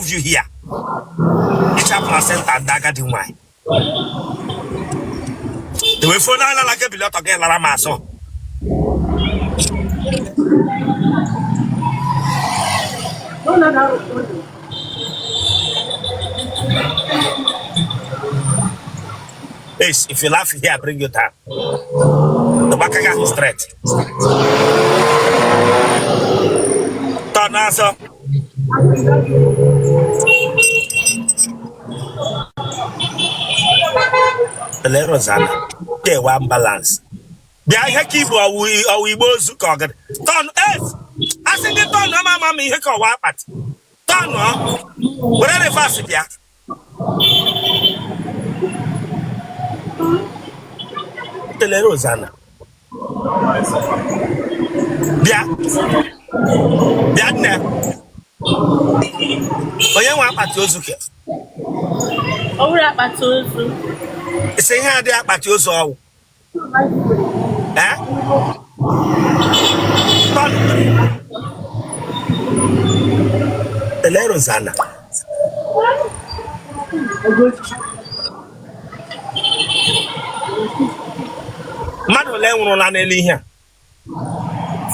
Remove you here. Icha placenta ndị agadi nwanyị. Dewe phone ala la gị bili ọtọ gị lara m azụ. Ace, if you laugh here, I bring you down. The back again straight. Turn azụ. Ele Rosanna, kewa ambulance. Bịa ihe ka ibu ọwụ igbe ozu ka ọ gịrị. Turn Ace, asị gị turn ama ama m ihe ka ọwa akpati. Turn ọ, were reverse bịa. Ele Rosanna. Bịa. Bịa nne. Onye nwe akpati ozu ke? Ọ bụrụ akpati ozu. Ị sị ihe adịghị akpati ozu ọwụ. Eh? Ele Rosanna. Mmadụ ole nwụrụla n'elu ihe a?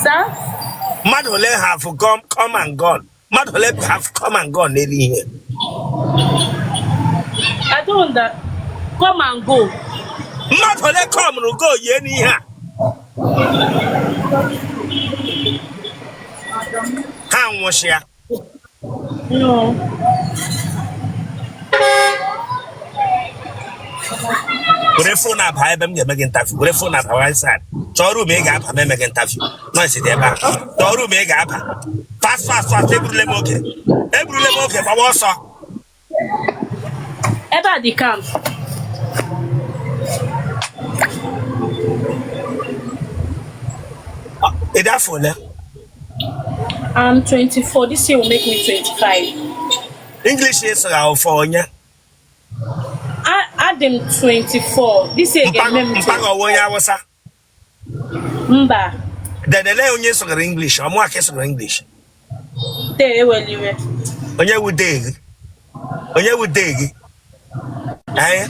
Sir? Mmadụ ole have gone, come and gone? Mmadụ ole have come and gone n'elu ihe? I don't understand. Come and go. Mmadụ ole come go yie n'ihe a? Ha nwụchịa. No. Were phone aba ebe m ga-eme gị interview. Were phone aba one side. Chọọ room ị ga-aba m eme gị interview. Noise dị ebe a. Chọọ room ị ga-aba. Fast fast fast eburule m oge. Eburule m oge gbawa ọsọ. Ebe a dị calm. Ị dị afọ ole? I'm 24. This year will make me 25. English ị sụrụ ahụ for onye? Adị m 24. This year ga-eme m Mpa gị ọwụ onye Awụsa? Mba. Then ele onye sụgara English, ọ mụa ka ị sụgara English. Dee ewela iwe. Onye wu dee gị? Onye wu dee gị? Ee,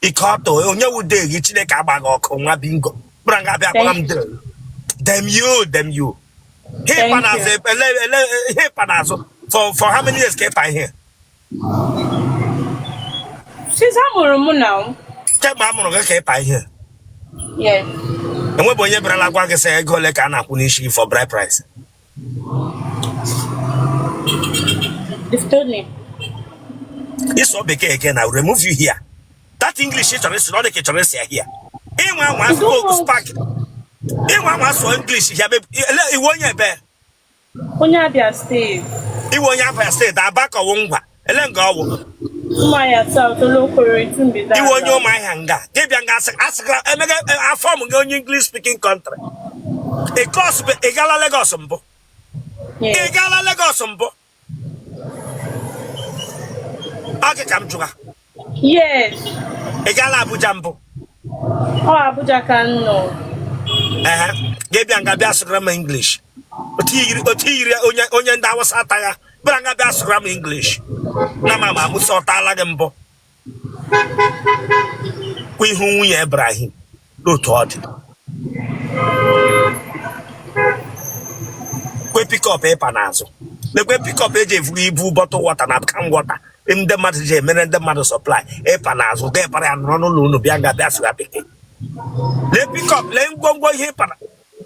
ike ọtọ, onye wu dee gị? Chineke agba gị ọkụ nwa bingo. Bụra nga abịa kpọrọ m dee. Damn you, damn you. Ihe ịpa n'azụ ele ele ihe ịpa n'azụ for how many years ka ịpa ihe? Since a mụrụ m na. Kemgbe a mụrụ gị ka ịpa ihe? Yes. Enwebe onye bịarala gwa gị sị ego ole ka a na-akwụ n'isi gị for bride price? They've told me. Ịsụ bekee again, I will remove you here. That English ị chọrọ ịsụ na ọ dị ka ị chọrọ ịsụ ya here. Ịnwa anwa sụọ spark. Ịnwa anwa sụọ English here, ị wụ onye ebe? Onye Abia steeti. Ị wụ onye Abia steeti, Aba ka ọwụ Ngwa. Ele nga ọwụ? Ụmụahịa South, Olokoro, Itumbi. Ị wụ onye Ụmụahịa nga. Gị bịa nga asị asịgara emega afọ m gị onye English speaking country. Ị cross ị gaala Lagos mbụ? Ị gaala Lagos mbụ? Ọ gị ka m jụga. Yes. Ị gaala Abuja mbụ? Ọ Abuja ka m nọ. Ehe, gị bịa nga bịa sụgara m English. Otu yiri onye onye ndị Awụsa atagha bịara nga bịa sụgara m English. Na ma ma Musa ọ taala gị mbụ. Kwa ihu nwunye Ibrahim n'otu ọ dị. Kwe pickup ịpa n'azụ. Lekwe pickup eji evuru ibu bottle water na can water. Ndị mmadụ ji emere ndị mmadụ supply ịpa n'azụ dee para ya nọrọ n'ụlọ unu bịa nga bịa sụga bekee. Lee pickup, lee ngwongwo ihe ịpara.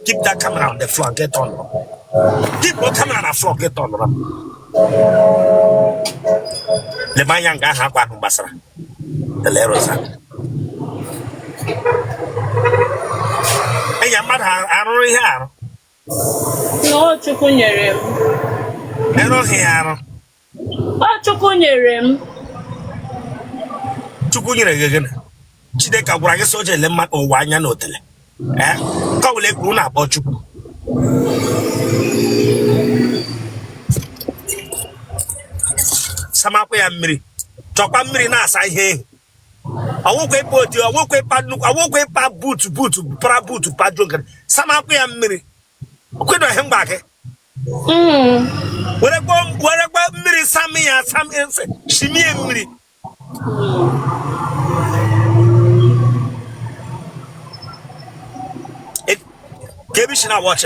Keep that camera on the floor, get on. Keep the camera na floor, get on. Lebe anya nga ahụ akwa ahụ gbasara. Ele Rosa. Enyi mmadụ arụrụ ihe arụ. Ọ Chukwu nyere m. Erụghị ya arụ. Ọ Chukwu nyere m. Chukwu nyere gị gịnị? Chineke gwara gị sị o ji ele mmadụ ụwa anya na otele. Ee, nke ọ bụla e kwuru na-akpọ Chukwu. Samakwa ya mmiri. Chọkwa mmiri na-asa ihe ehu. Ọwụkwa ịpa oti, ọwụkwa ịpa nnukwu, ọwụkwa ịpa buutu buutu para buutu pajuo nkere. Samakwa ya mmiri. Okwe na ihe mgba gị. Werekwa mmiri sami ya sami shimie mmiri. Ka ebe i si na-watch?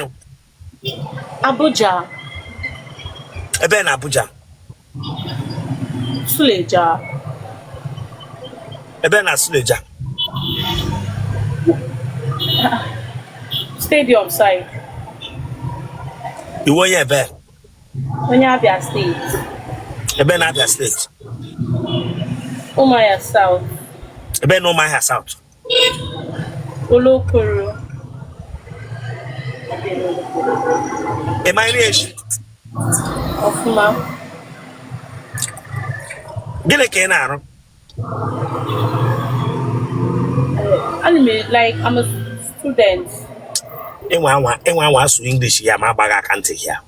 Abuja. Ebe na Abuja? Suleja. Ebe na Suleja? Stadium side. Ị wụ onye ebe? Onye Abia State. Ebe na Abia State? Umuahia South. Ebe na Umuahia South? Olokoro. Ị ma nri esi? Ọfụma. Gịnị ka ị na-arụ? Ana m like I'm a student. Ịnwa anwa ịnwa anwa asụ English ya ma agbaghị aka ntị ya.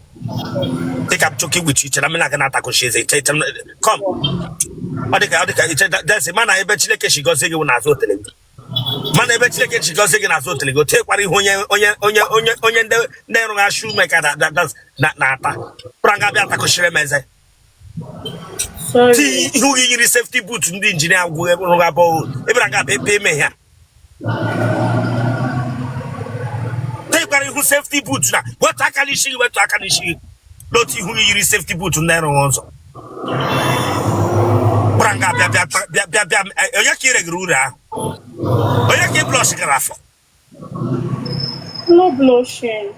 Dịka m chọka igwechi ichere m na-aga na-atakochi eze iche iche kom ọ dịka iche desi mana ebe Chineke si gọzie gị n'azụ otele gị, mana ebe Chineke si gọzie gị n'azụ otele gị, o tekwara ihe onye onye onye onye onye ndị ndị rụgha shoemaker na-ata kpụrụ bịa takochiri m eze. Sorry. Ti ihu gị yiri safety boot ndị injinia rụgha bọọlụ ebere nga abịa ebe ime ya tekwara ihu safety boot na wetu aka n'isi gị, wetu aka n'isi gị n'otu ihu gị yiri safety boot ndị rụgha ụzọ kpụrụ nga bịa bịa bịa bịa bịa. Onye ka ị regere uru ahụ? Onye ka ị blush gara afọ? No blushing.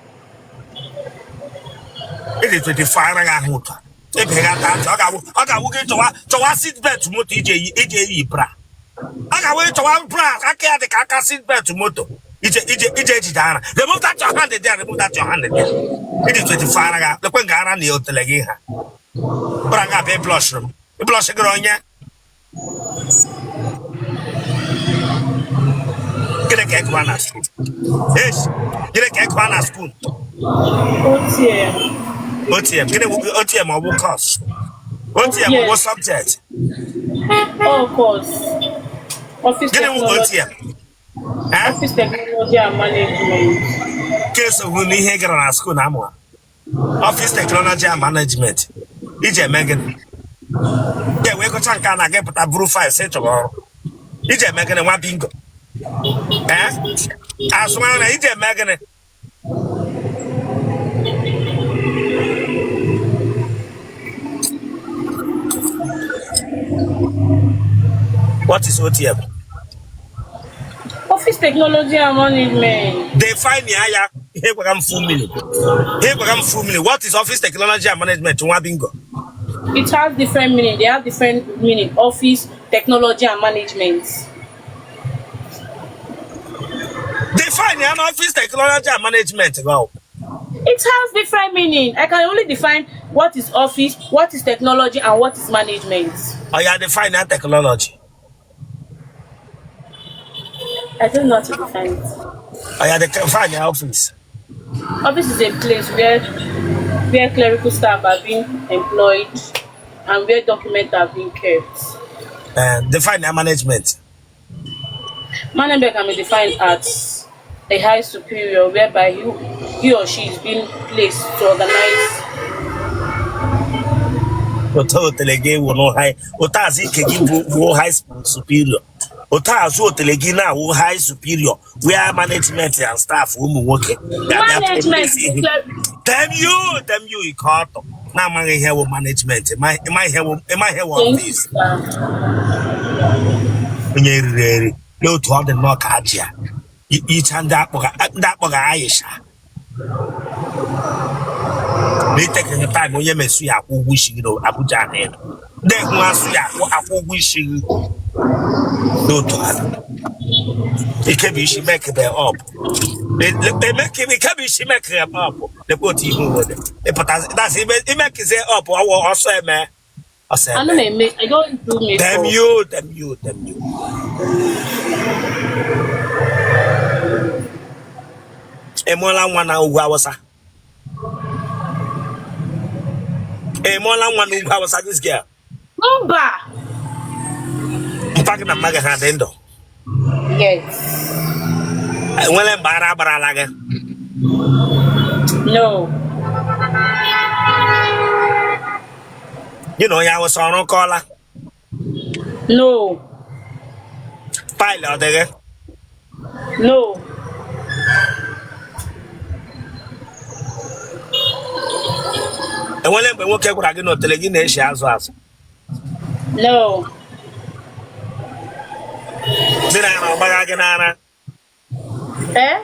Ịdị 24, anaghị ahụ ụtọ ebe ga ata ntị. Ọ ga-awụ gị chọwa chọwa seat belt moto iji eyi iji eyi bra. Ọ ga-awụ gị chọwa bra aka ya dị ka aka seat belt moto ije ije ije ejide ara. Remove that your hand there, remove that your hand there. Ịdị 24, anaghị lekwe nga ara na otele gị ha bra nga abịa blush m blush gịrị. Onye gịnị ka ị gụwa na school? Yes, gịnị ka ị gụwa na school? OTM. OTM gịnị wụ OTM? Ọ bụ course OTM ọ bụ Yes. subject? Oh, of course. Office Gịnị wụ technology. OTM? Eh? Office technology and management. Ka esogbu n'ihe ị gara na school na amụ office technology and management iji eme gịnị? Ga wee gụcha nke a na gị pụta buru file sị chọrọ ọrụ iji eme gịnị? Nwa bingo, eh, azụmahịa iji eme gịnị? What is OTM? Office technology and management. Define ya ya ihe gwara m full meaning, ihe gwara m full meaning. What is office technology and management, nwa bingo? It has different meaning. They have different meaning. Office technology and management. Define ya na office technology and management go. It has different meaning. I can only define what is office, what is technology, and what is management. Ọ ya define ya technology. I don't know how to define it. Ọ ya define ya office. Office is a place where clerical staff are being employed and where documents are being kept. Define ya management. Management can be defined as a high superior whereby he or she is being placed to organize. Otu otele gị wụ no high, otu azụ ike gị bụ high superior, otu azụ otele gị na-awụ high superior where management and staff ụmụ nwoke ga-abịa. Management Place ihu. Damn you, damn you, ike ọtọ na-amaghị ihe wụ management, ịma ihe wụ, ịma ihe wụ Thank you, office. sir. Onye riri eri n'otu ọ dị nnọọ ka ajị ya icha ndị akpọga Aisha na itekere time onye mesu ya akwụ ụgwọ isi gị na Abuja na ịnọ ndị hụ asụ ya akwụ ụgwọ isi gị n'otu ala ike bụ isi mekebe up ike bụ isi mekebe up. Lekwa otu ihu uwe dị ịpụta dasị imekizie up ọwụ ọsọ eme ọsọ I eme. don't make, I don't do Damn makeup. you, damn you, damn you. Ị mụọla nwa na ugwu Awụsa? Ị mụọla nwa na ugwu Awụsa, this girl? Mba. Mpa gị na mma gị ha dị ndụ? Yes. Enwele mgbe ara gbarala gị? No. Gị na onye Awụsa ọ rụkọọla? No. Pile ọ dị gị? No. Enwele mgbe nwoke gwara gị na otele gị na-eshi azụ azụ? No. Mmiri ara ọ gbagha gị n'ara? Eh?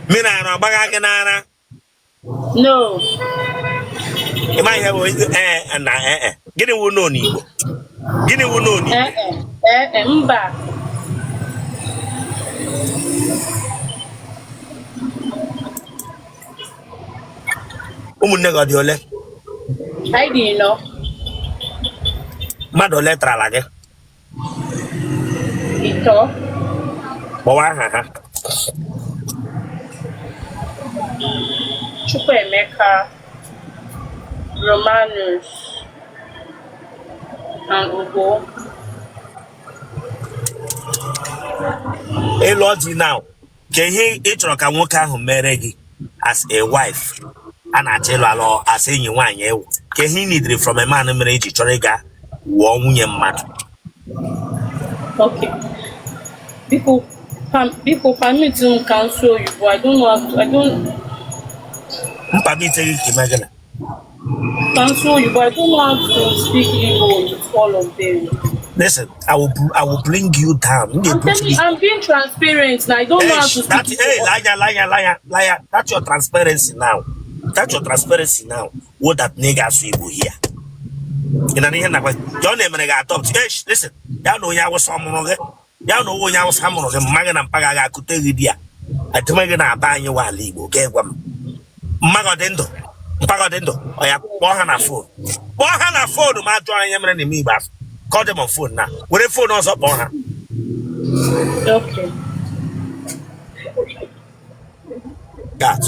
Mmiri ara ọ gbagha gị n'ara? No. Ị ma ihe bụ ee na ee? Gịnị wụ no n'Igbo? Gịnị wụ no n'Igbo? Ee e, mba. Ụmụnne gị ọ dị ole? Anyị dị ịnọ. Mmadụ ole tarala gị? Ịtọ. Kpọwa aha ha. Chukwuemeka, Romanus, and Ugo. Ị lụọ di now, ka ihe ị chọrọ ka nwoke ahụ mere gị as a wife a na-achọ ịlụ alụ, as enyi nwaanyị ewu, ka ihe ị neediri from a man mere iji chọrọ ịga wụọ nwunye mmadụ? Okay. Biko, biko permit m ka m sụọ oyibo. I don't know how to, I don't M permit gị ka ime gịnị? Ka m sụọ oyibo. I don't know how to speak Igbo with all of them. Listen, I will bring you down. M I'm ga-ebutu telling gị. you, I'm being transparent now. I don't know Hey, how to that, speak hey, Igbo. liar, liar, liar, liar. That's your transparency now. That's your transparency now. What that nigga asụ Igbo here. Ị na ihe nakwa ya ọ na-emere gị adopt. Hey, listen, ya na onye Awụsa ọ mụrụ gị? Ya na onye Awụsa mụrụ gị, mma gị na mpa gị ga-akụte gị di ya. Adịme gị na-aba anyị wa ala Igbo, ga gwa m. Mma gị ọ dị ndụ? Mpa gị ọ dị ndụ? Ọ ya kpọọ ha na phone. Kpọọ ha na phone ma jụọ anyị mere na eme Igbo asụ. Call them on phone now. Were phone ọzọ kpọọ ha. Okay. That.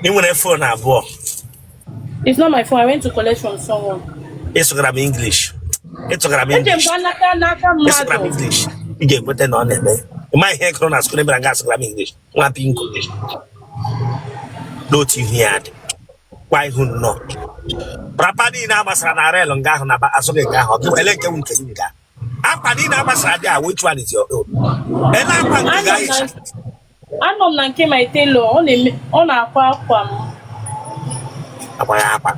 Ị nwere phone abụọ. It's not my phone. I went to collect from someone. Ịsụgara m English. Ịtụgara m Eji m English. gbanaka n'aka Ịsụgara m mmadụ. English. Ị ga-ekweta na ọ na-eme. Ị ma ihe gụrụ na school ebere nga asụgara m English. Nwa bingo. N'otu ihu ya dị. Kwa ihu nnọọ. Wrapper niile a gbasara na rail nga ahụ na azụ gị nga ahụ. Ọ gị ele nke wụ nke gị nga. Akwa niile a gbasara dị a, which one is your own? Ele akwa nke gị Anọ m Aisha. na anọ m na nke my tailor. Ọ na-eme, ọ na-akwa akwa m. Akwa ya akwa.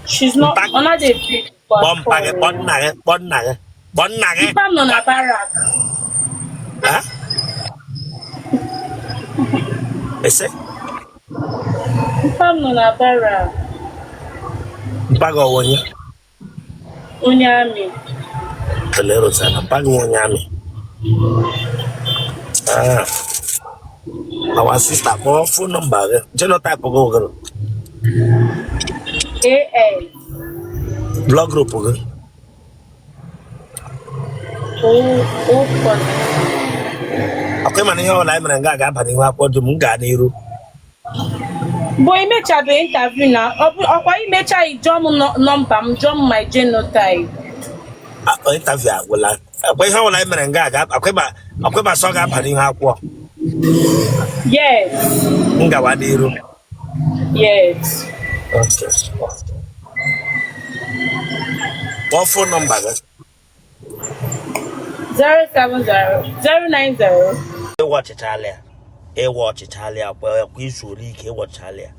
She's not, Mpa ọ naghị ebi kpọọ mpa gị, kpọọ nna gị, kpọọ nna gị, kpọọ nna gị. Mpa m nọ na barrack. Ha? Ese? Mpa m nọ na barrack. Mpa gị ọwụ onye? Onye army. Ele Rosanna, mpa gị onye army. Ah, our sister, kpọọ phone number gị, genotype gị ogere. AS. Blood group gị? O O positive. Ọkwa ịma na ihe ọbụla anyị mere nga ga-aba n'ihu akwụkwọ dum m gaa n'iru. Bụ imechabe interview na ọkwa imecha jụọ m nọmba m, jụọ m my genotype. Interview agwụla. Akwa ihe ọbụla anyị mere nga ga akwa ịma sọ ga-aba n'ihu akwụkwọ. Yes. M gawa n'iru? Yes. Okay. Kpọọ phone number gị. 070 090. Ịwa ọchịchalị ya, ịwa ọchịchalị ya kwa kwa izu ole ike ịwa ọchịchalị ya,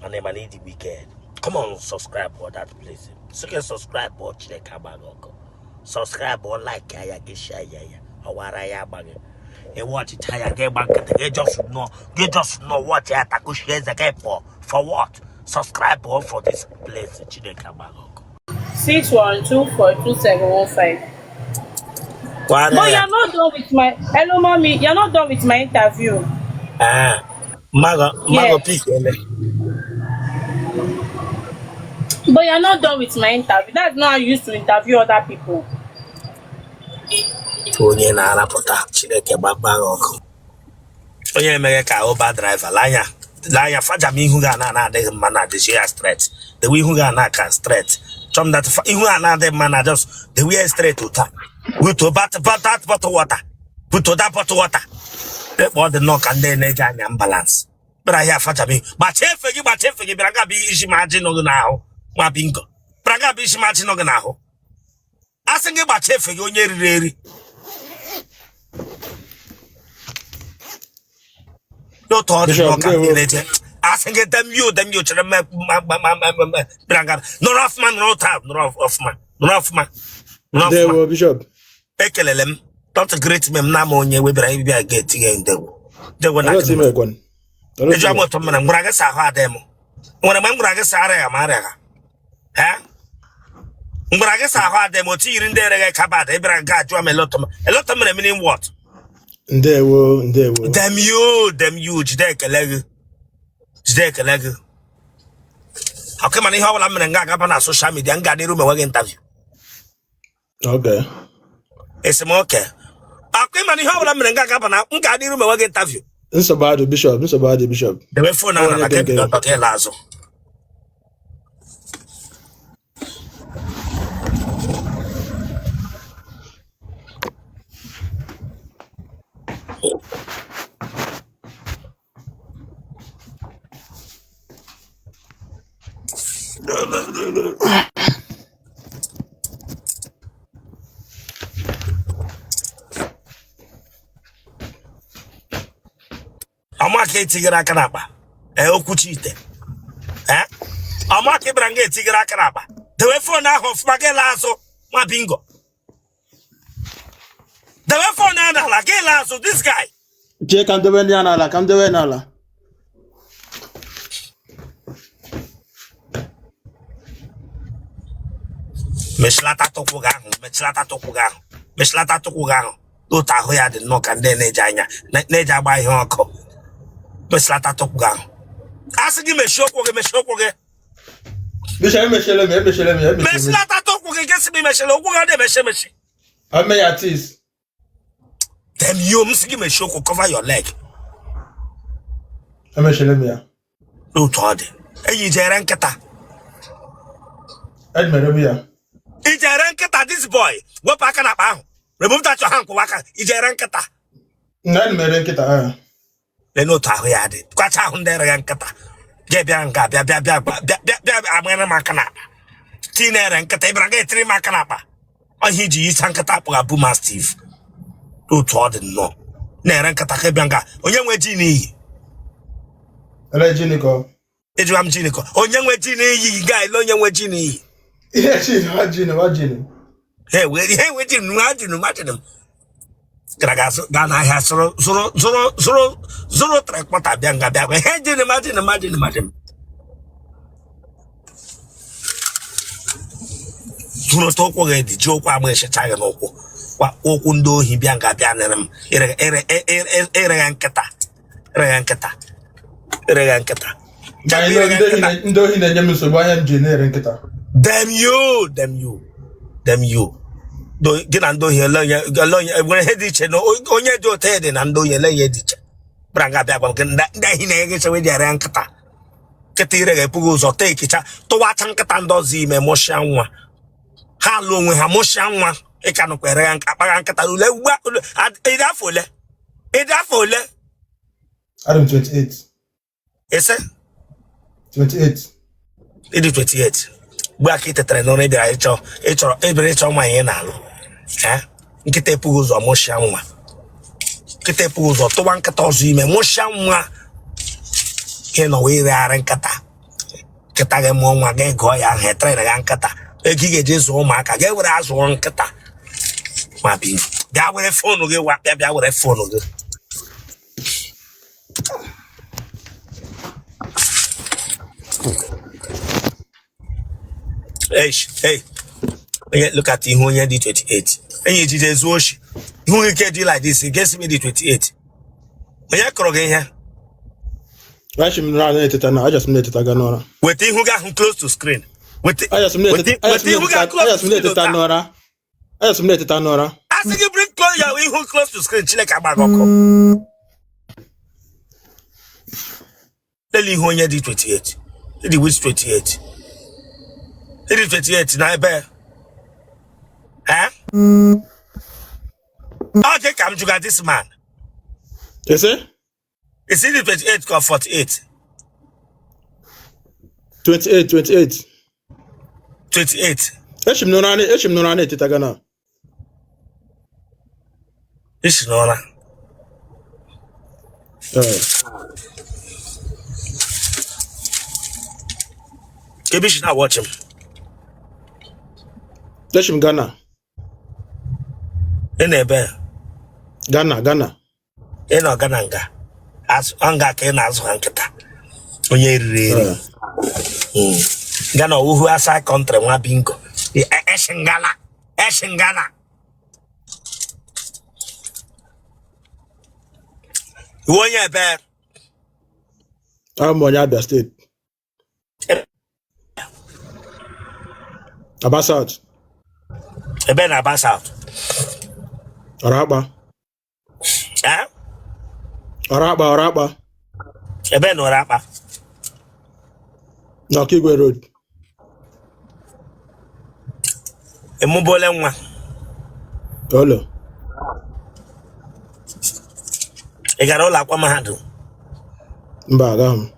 mana ịma na ịdị wicked. Come on, subscribe for that place. Sike subscribe ọ, Chineke agbaghị ọkụ. Subscribe ọ, like ya, gị share ya, ya ọwara ya agbaghị. Ịwa ọchịcha ya, gị gba nkịtị, gị just nọ, gị just nọ watch ya, takushi eze gị pụọ. For what? Subscribe ọ for this place. Chineke agbaghị ọkụ. 61242715. Kwara But ya. you're not done with my, hello mommy, you're not done with my interview. Ah, mmago mmago. Yes. Pick ele. But you're not done with my interview. That's not how you used to interview other people. Onye na-arapụta Chineke gbakwa gị ọkụ. Onye emeghe ka Uber driver lee anya faja m ihu gị a na-adịghị mma na adịzi ya straight. The way ihu gị a na-aka straight. Chọm that ihu a na-adịghị mma na just the way straight ụta. Buto that bottle water. Buto that bottle water. Ekpe ọ dị nnọọ ka ndị na-eji anya ambulance. Bịara ahịa faja m ihu. Gbachie efe gị, gbachie efe gị, bịara ga bụ isi ma ajị nọ gị n'ahụ. Nwa bingo. Bịara ga bụ isi ma ajị nọ gị n'ahụ. A sị gị gbachie efe gị, onye riri eri. N'otu ọ dị Bishop, nnọọ ka ndị ndewo. na-eje. A sị gị damn you, damn you, chere mme bịara nga nọrọ ọfụma, nọrọ ụta, nọrọ ọfụma, nọrọ ọfụma, nọrọ ọfụma. Ndewo, Bishop. Ekelele m. Don't greet me, m na-ama onye webịara ịbịa ga-etinye ndewo. Ndewo na Olee otu gị. i merekwanụ? Olee otu Eju i ama mere? ụtọ mere m gwara gị sa ahụ adịghị m. Nwere mgbe m gwara gị sa arịa ma arịa ha. M gwara gị sa ahụ adịghị m otu yiri ndị ereghị kabad ị bịara ga ajụọ m elotọ m elotọ mere meaning what? Ndewo, ndewo. Damn you, damn you, jide ekele gị. Jide ekele gị. Ọkụ mana ihe ọbụla m mere m ga-agaba na social media m ga n'iru m enweghị interview. Okay. Esemokwu. Akụ ịma na ihe ọbụla m mere m ga-agaba na m ga n'iru m enweghị interview. Nsogbu adị, Bishop, nsogbu adị, Bishop. Debe phone ahụ Onye na dị ka nke ebido ọtọ ka ịla azụ. Ọmaka etinyere aka n'akpa ee okwuchi ite ee ọmaka ịbịara nga etinyere aka n'akpa dewe phone ahụ ọfụma gị laa azụ nwa bingo dewe phone ahụ n'ala gị laa azụ this guy Jee ka m debe ndị ya n'ala, ka m debe n'ala. Mechilata tụkwụ gị ahụ, mechilata tụkwụ gị ahụ, mechilata tụkwụ gị ahụ. Otu ahụ ya dị nnọọ ka ndị na-eji anya na-eji agba ihe ọkụ. Mechilata tụkwụ gị ahụ. A sị gị mechie ụkwụ gị, mechie ụkwụ gị. Bishop, emechiela m, emechiela m, emechiela m. Mechilata tụkwụ gị, gị sị m emechiela ụkwụ gị, ọ na-emechi emechi. Ame ya tis. Damn you, m sị gị mechie ụkwụ, cover your leg. Emechiela m ya. Otu ọ dị enyi jere nkịta. Edmere m ya. Ijere nkịta, this boy wepụ aka n'akpa ahụ, remove that your hand, kwụwa aka ijere nkịta. Na edmere nkịta ahụ. Lee n'otu ahụ ya dị kwacha ahụ ndị ere ya nkịta ga bịa nga bịa bịa bịa bịa bịa bịa amanyere m aka n'akpa tii na-ere nkịta ịbịara ga etiri m aka n'akpa ọhịa iji yicha nkịta akpụgha bụ mastiff. Otu ọ dị nnọọ na-ere nkịta ka ịbịa nga onye nwe ji n'iyi. Ele gịnị ka ọ? Ejikwa m ji nịkọ onye nwe ji n'iyi ga ele onye nwe ji n'iyi. Ihe ji ha ji ha ji. Ha ewe ihe enwe ji nụ ha ji nụ ma ji nụ gara ga azụ gaa n'ahịa zụrụ zụrụ zụrụ zụrụ zụrụ three-quarter bịa nga bịa gwa ihe ji nụ ma ji nụ ma ji nụ ma ji nụ zụrụ otu ụkwụ gị dị ji ụkwụ agba echicha gị n'ụkwụ kwa ụkwụ ndị ohi bịa nga bịa nere m ere ya nkịta ere ya nkịta ere ya nkịta. Ndị ohi na-enye m nsogbu anya m ji na-ere nkịta. Damn you, damn you, damn you. Gị na ndị ohi ele onye nwere ihe dị iche na onye dị otu dị na ndị ohi ele ihe dị iche bịara nga bịa gwa m gị ndị ohi na-enye gị chewe ji ere nkịta nkịta ire ga-epughị ụzọ tee ekicha tụwacha nkịta ndị ọzọ ime mụsịa nwa ha alụ onwe ha mụsịa nwa ịka nụkwa ere ya akpagha nkịta ule ugbu a ịdị afọ ole ịdị afọ ole? Adị m 28. Ise? 28. Ịdị 28 mgbe aka ị tetara n'ụra ị bịara ịchọ ịchọrọ ịbịara ịchọ nwaanyị ị na-alụ nkịta epughị ụzọ mụsịa nwa nkịta epughị ụzọ tụwa nkịta ọzọ ime mụsịa nwa ị nọ wee regharị nkịta nkịta gị mụọ nwa gị gụọ ya ahụ etere ya nkịta ego ị ga-eji zụọ ụmụaka gị were azụọ nkịta ma bi bịa were phone gị wa bịa bịa were phone gị. Hey, hey. Onye look at ihu onye dị 28 enyi ejije zuo oshi ihu gị ke dị like this gesi m dị 28 onye kọrọ gị ihe? Achị m na na-eteta na ajasị m na-eteta ga n'ụra. Weta ihu gị ahụ close to screen. Weta Ajasị m weta ihu gị ahụ close to screen na-eteta otu a. n'ụra. Ajasị m na-eteta n'ụra. Asị gị bring close your ihu close to screen. Chineke agba gị ọkụ. Lele ihu onye dị 28. Ịdị which 28? Ịdị 28 na ebe. Eh? Ọ gị ka m jụga this man. Ese? Is it 28 or 48? 28, 28. 28. Echi m n'ụra echi m n'ụra na-etetaga na. Isi n'ụra. Ee. Ebe isi na-awatch m. Echi m Ghana. Ị na-ebe. Ghana, Ghana. Ị nọ Ghana nga. Nga ka ị na-azụ ha nkịta. Onye riri eri. Ghana ọwụhụ asa country nwa bingo. Eshingala. Eshingala. Iwe onye ebe. Abụ m onye Abia State. Aba South. Ebe na Aba South. Ọrakpa. Eh? Ọrakpa, Ọrakpa. Ebe na Ọrakpa. N'Ọkigwe Road. Ị mụbole nwa. Olo. Ị gara ụlọ akwụkwọ mahadum? Mba, agaghị m.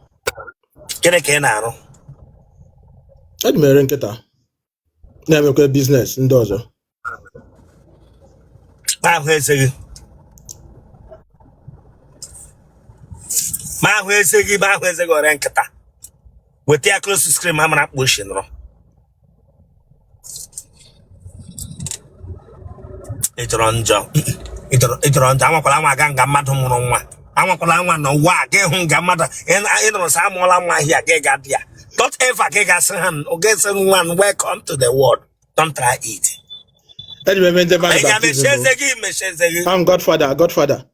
Gịnị ka ị na-arụ? Eji m ere nkịta. Na-emekwa business ndị ọzọ. Ma ahụ eze gị. Ma ahụ eze gị, ma ahụ eze gị ọrịa nkịta. Weta ya close to screen ma mara akpụ oshi nọrọ. Ị jọrọ njọ. Ị jọrọ njọ. Anwakwala anwa aga nga mmadụ mụrụ nwa. Anwakwala anwa n'ụwa a ga ịhụ nga mmadụ ị nụrụ sị amụọla nwa ahịa gị ga dị ya. Don't ever gị ga sị ha gị sị nwa welcome to the world. Don't try it. Eji m eme ndị mmadụ Ị ga baptizim. mechie eze gị, mechie eze gị. I'm Godfather, Godfather.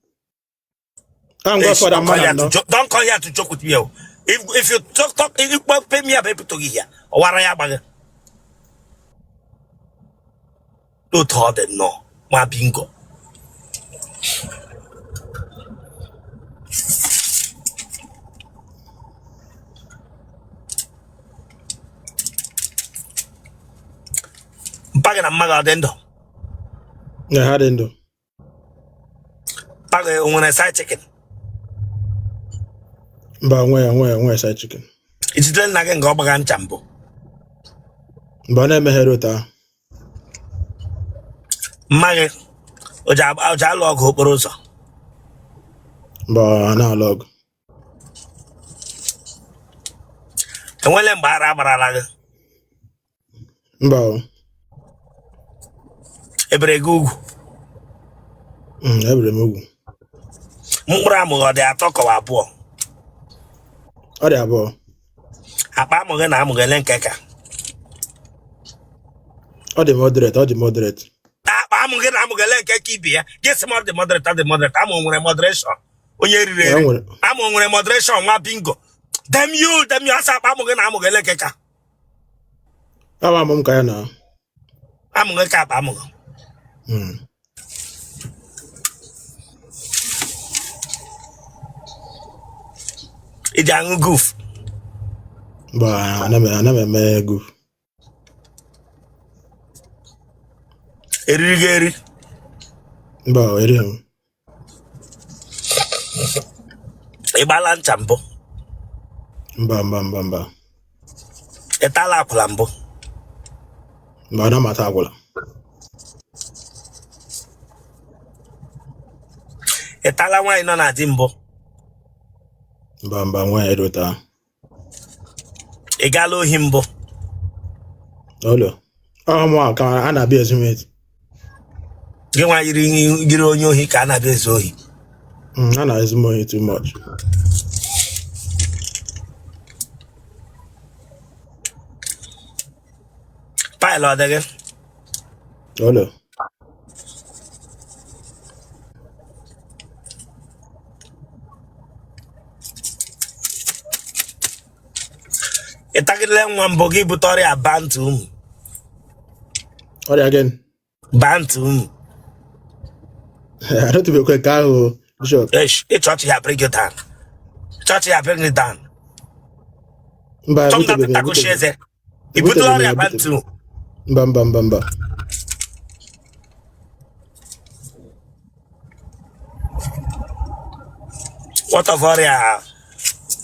I'm Godfather Don't come mmadụ here to anọ. joke. Don't come here to joke with me. Oh. If you talk talk, if you pay me up, people to here. Ọwara ya agbaghị. Otu ọ dị nnọọ, nwa bingo. Mpa gị na mma gị ọ dị ndụ? Na ha dị ndụ. Mpa gị o nwere side chicken? Mba, nwe ya nwe ya nwe side chicken. I jidere nna gị nga ọ gbaga ncha mbụ? Mba, ọ na-emeghere ụta ahụ. Mma gị o ji alụ ọgụ okporo ụzọ? Mba, ọ na-alụ ọgụ. Enwele mgbe ara gbarala gị? Mba o. Ebere gị ugwu? Ebere m ugwu. Mkpụrụ amụ gị ọ dị atọ kọwa abụọ? Ọ dị abụọ. Akpa amụ gị na amụ gị ele nke ka? Ọ dị moderate, ọ dị moderate. Akpa amụ gị na amụ gị ele nke ka ibe ya? Gị sị m ọ dị moderate, ọ dị moderate. Amụ nwere moderation. Onye riri eri. Amụ nwere moderation nwa bingo. Damn you, damn you, asa akpa amụ gị na amụ gị ele nke ka? Awa amụ m ka ya na. Amụ gị ka akpa amụ gị. Ị ji aṅụ guf? Mba, ana m eme guf. Eriri gị eri? Mba, erighị m. Ị gbala ncha mbụ? Mba, mba, mba, mba. Ị tala akwụla mbụ? Mba, ana m ata akwụla. Ị tala nwaanyị nọ na di mbụ? Mba, mba, nwaanyị erota. Ị gaala ohi mbụ? Olo. Ọ mụ ka a na-abịa ezu m. Gị nwa yiri onye ohi ka a na-abịa ezu ohi? A na-ezu m ohi too much. Pile ọ dị gị? Olo. Ị tagidele nwa mbụ gị bute ọrịa baa ntị ụmụ? Ọrịa gịnị? Baa ntị ụmụ. Arụtụbekwe nke ahụ, Bishop. Eish, ịchọọchị ya bring you down. Chọọchị ya bring you down. Mba, Chọm ebutebeghị m dọkịta gosi ebutebeghị. eze. I butela Ebutebeghị m ọrịa ya akpa ebutebeghị. ntụ. Mba, mba, mba, mba. What of ọrịa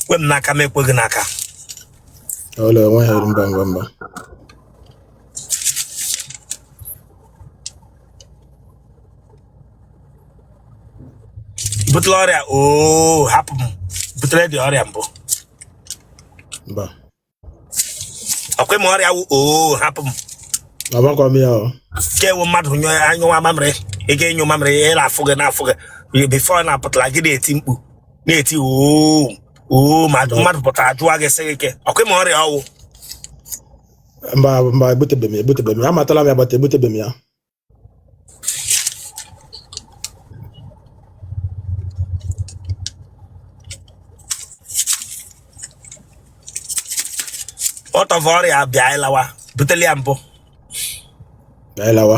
kwe m n'aka m ekweghị n'aka? Ọla enweghị, mba, mba, mba. Butela ọrịa oo, hapụ m. Butere dị ọrịa mbụ. Mba. Ọkwe m ọrịa wụ oo, hapụ m. Amakwa m ya o. Ke ewu mmadụ nyụ anyụwa mamịrị, ị ga-enyo mamịrị, ị na-afụ gị na-afụ gị before na-apụtara gị na-eti mkpu na-eti oo oo, ma Mba. mmadụ pụtara jụwa gị sị gị ke ọkwe m ọrịa ọwụ. Mba, mba, ebutebeghị m ya, ebutebeghị m ya. Amatala m ya, but ebutebeghị m ya. What of ọrịa bịa ịlawa buteli ya mbụ? Bịa ịlawa.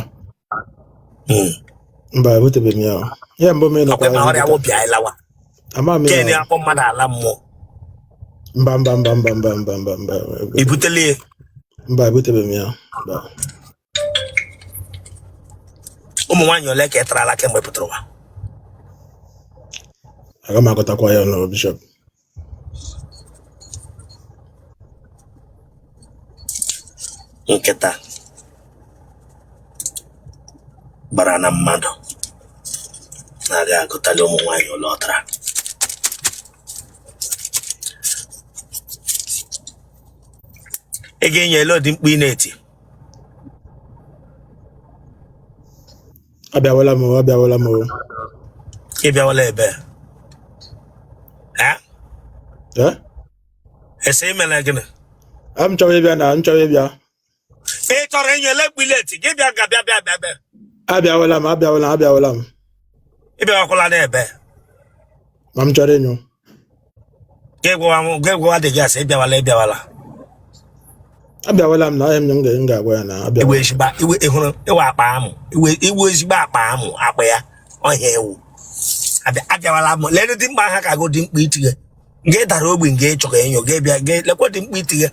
Mba, ebutebeghị m ya o. Ihe mbụ m ọkwa ịnọkwa ma ọrịa wụ ebute. Bịa ịlawa. Ama m ya Ken o. akpọ mmadụ ala mmụọ. Mba, mba, mba, mba, mba, mba, mba, mba, ebutebeghị. Ibuteli ya? Mba, ebutebeghị m ya. Mba. Ụmụ nwaanyị ole ka ị tarala kemgbe ị pụtara ụwa? Aga m agụtakwa ya ọnụ, Bishop. Nkịta gbara na mmadụ na-aga agụtali ụmụ nwaanyị ole ọ tara. Ị ga-enye ele ụdị mkpu ị na-eti. Abịawala m o, abịawala m o. Ị bịawala ebe? Eh? Eh? Ese imela gịnị? M chọrọ ịbịa na m chọrọ ịbịa. Ị chọrọ inye ele mkpu ị na-eti gị bịa nga bịa bịa bịa bịa. Abịawala m, abịawala m, abịawala m. Ị bịawakwala n'ebe? Ma m chọrọ ịnyụ. Gị gwawa m, gị gwawa dị gị asị ị bịawala, ị bịawala. Abịawala m na ahịa m ga-agwa ya na Iwe abịawala. ezigbo iwe ịhụrụ ịwa akpa amụ iwe iwe ezigbo akpa amụ akpa ya ọhịa ewu. Abịawala m lelu dị mkpa ha ka go dị mkpa itinye nga ị dara ogbi nga ị chọrọ enyo ga bịa ga lekwa dị mkpa itinye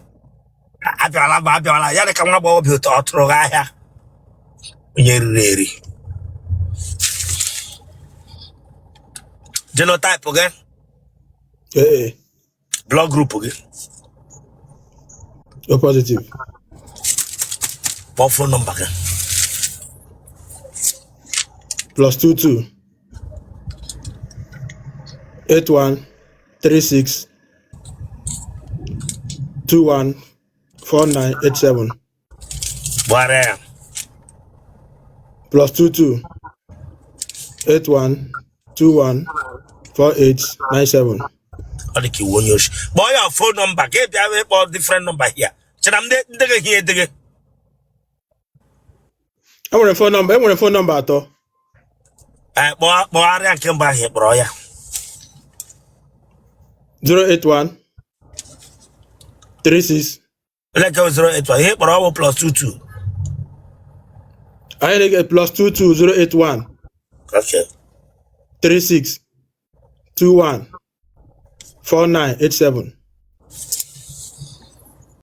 abịawala m abịawala ya dị ka nwa agbọghọbịa ụtọ ọ tụrụ gị ahịa onye riri eri. Genotype gị? Ee. Blood group gị? O positive. Kpọọ phone number gị. +22 81 36 21 49 87. Gbara ya. +22 81 21 48 97. Ọ dị ka iwu onye oshi. Kpọọ ya phone number ka ị bịa wee kpọọ different number here. Chere m ndị gị hie edeghe. Enwere phone number, enwere phone number atọ. Ee, kpọọ kpọgharịa nke mbụ ahụ ị kpọrọ ya. 081 36. Eleke 081 ihe ị kpọrọ ọ bụ +22. Anyị na-ege +22 081 Okay. 36 21 49 87.